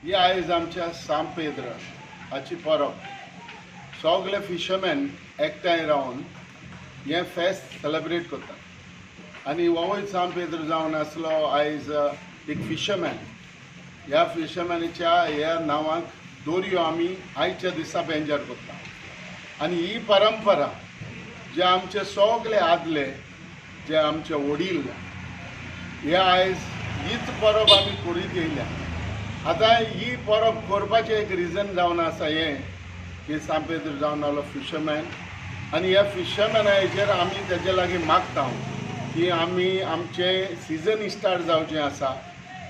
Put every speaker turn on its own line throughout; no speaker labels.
ही आयज आमच्या सांत पेद्र हाची परब. सगळे फिशरमॅन एकठांय रावन हें फेस्त सेलेब्रेट करतात आनी होवूय सांत पेद्र जावन आसलो आयज एक फिशरमॅन. ह्या फिशरमॅनाच्या ह्या नांवाक दोरयो आमी आयच्या दिसा बेंजार करता आनी ही परंपरा जे आमचे सगळे आदले जे आमचे वडील हे आयज हीच परब आमी करीत येयल्या. आतां ही परब करपाचें एक रिजन जावन आसा हें की सांत पेद्र जावन आसलो फिशरमॅन आनी ह्या फिशरमॅना हेजेर आमी तेजे लागीं मागता की आमी आमचें सिजन स्टार्ट जावचें आसा,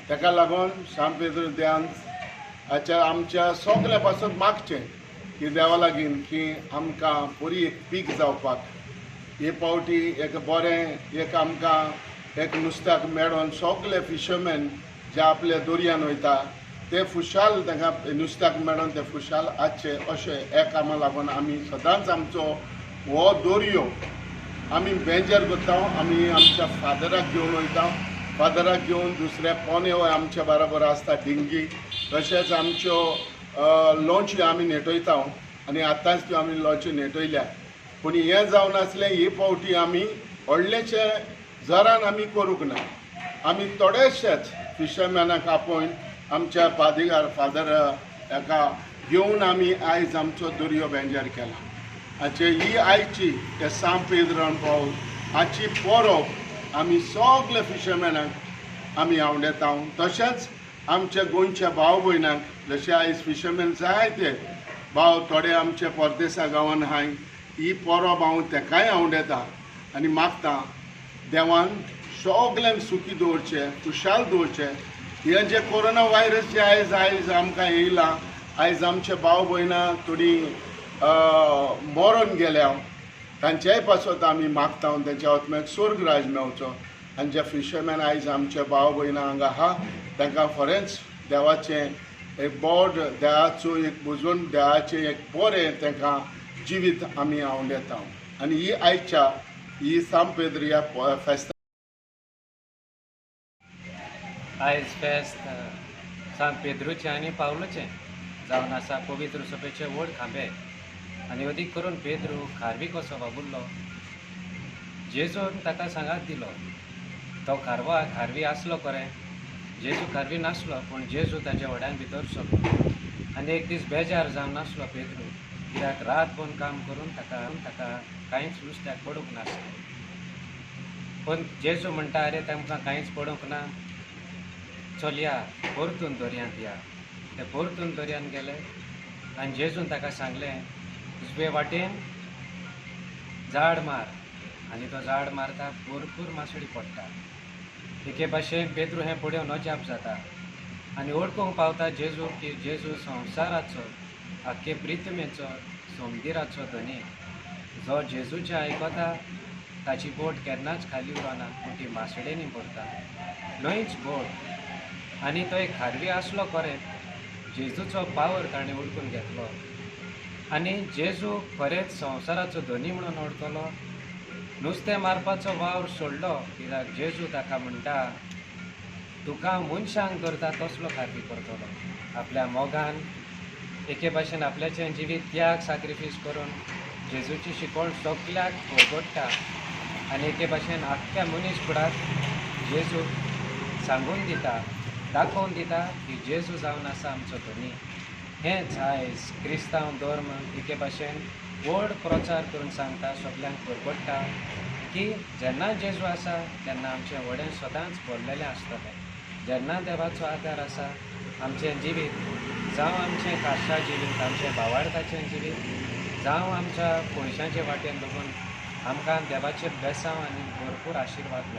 ताका लागून सांत पेद्र देवान हाच्या आमच्या सगल्या पासून मागचें की देवा लागीं की आमकां बरी एक पीक जावपाक हे पावटी एक बरें एक आमकां एक नुस्त्याक मेळोन सगले फिशरमॅन जे आपल्या दर्यान वयता ते खुशाल तांकां नुस्त्याक मेळोन ते खुशाल आसचे अशें ह्या कामा लागून आमी सदांच आमचो हो दर्यो आमी बेंजर करता. आमी आमच्या फादराक घेवन वयता, फादराक घेवन दुसऱ्या पोने आमच्या बराबर आसता डिंगी, तशेंच आमच्यो लॉंची आमी नेटयता आनी आतांच त्यो आमी लॉंची नेटयल्या. पूण हें जावन आसलें ही फावटी आमी व्हडलेशें जरान आमी करूंक ना, आमी थोडेशेच फिशरमॅनाक आपोवन आमच्या पादिगार फादर हाका घेवन आमी आयज आमचो दर्यो बेंजार केला. हाचे ही आयची ते सांत पेद्र पावल हाची परब आमी सगळे फिशरमॅनाक आमी आवडेता. तशेंच आमच्या गोंयच्या भाव भयणांक जशे आयज फिशरमॅन जायते भाव थोडे आमच्या परदेसा गांवान आहाय, ही परब हांव तेकाय आवडेता आनी मागता देवान सगल्यांक सुखी दवरचें, खुशाल दवरचें. हें जें कोरोना वायरस जें आयज आयज आमकां येयलां, आयज आमचे भाव भयणां थोडीं मरोन गेल्या तांच्याय पासत आमी मागता तेंच्या आत्म्याक स्वर्ग राज मेवचो. आनी जे फिशरमॅन आयज आमचे भाव भयणां हांगा आहा तांकां खरेंच देवाचें एक बोड देवाचो एक बुजवण देवाचें एक बरें तांकां जिवीत आमी आवडेता. आनी ही आयच्या ही सांत पेद्र ह्या फेस्ता
आयज फेस्त सांत पेद्रूचें आनी पावलूचें जावन आसा पवित्र सभेचे व्हड खांबे आनी अदीक करून पेद्रू खारवी कसो वावुरलो जेजून ताका सांगात दिलो. तो खारवा खारवी आसलो खरें, जेजू खारवी नासलो पूण जेजू ताच्या व्हड्यान भितर सरलो आनी एक दीस बेजार जावन नासलो पेद्रू, कित्याक रात भर काम करून ताका ताका कांयच नुस्त्याक पडूंक नासलें. पूण जेजू म्हणटा, अरे तांकां कांयच पडूंक ना, चल या परतून दर्यांत या. ते परतून दर्यांत गेले आनी जेजून ताका सांगलें, उजवे वाटेन झाड मार, आनी तो झाड मारता भरपूर मासळी पडटा. एके भाशेन पेद्रू हें पळोवन अजाप जाता आनी वळखूंक पावता जेजू की जेजू संवसाराचो आख्खे प्रिथमेचो सोमदिराचो धनी. जो जेजूचें आयकता ताची बोट केन्नाच खाली उरना पूण ती मासळेनी भरता. न्हयच बोट आनी तो एक खारवी आसलो खरें, जेजूचो पावर ताणें वळखून घेतलो आनी जेजू खरेंच संवसाराचो धनी म्हणून वळखलो. नुस्तें मारपाचो वावर सोडलो कित्याक जेजू ताका म्हणटा, तुका मनशांक करता तसलो खारवी करतलो. आपल्या मोगान एके भाशेन आपल्याचें जिवीत त्याग साक्रिफीस करून जेजूची शिकवण सगल्याक वरगडटा आनी एके भाशेन आख्ख्या मनीस कुडाक जेजू सांगून दिता, दाखोवन दिता की जेजू जावन आसा आमचो धनी. हेंच आयज क्रिस्तांव धर्म एके भाशेन व्हड प्रचार करून सांगता, सगल्यांक वरगडटा की जेन्ना जेजू आसा तेन्ना आमचें व्हडें सदांच भरलेलें आसतलें. जेन्ना देवाचो आदार आसा आमचें जिवीत जावं आमचें खाशा जिवीत, आमचें भावार्थाचें जिवीत जावं आमच्या पयशांचे वाटेन लागून आमकां देवाचें बेसांव आनी भरपूर आशिर्वाद मेळटा.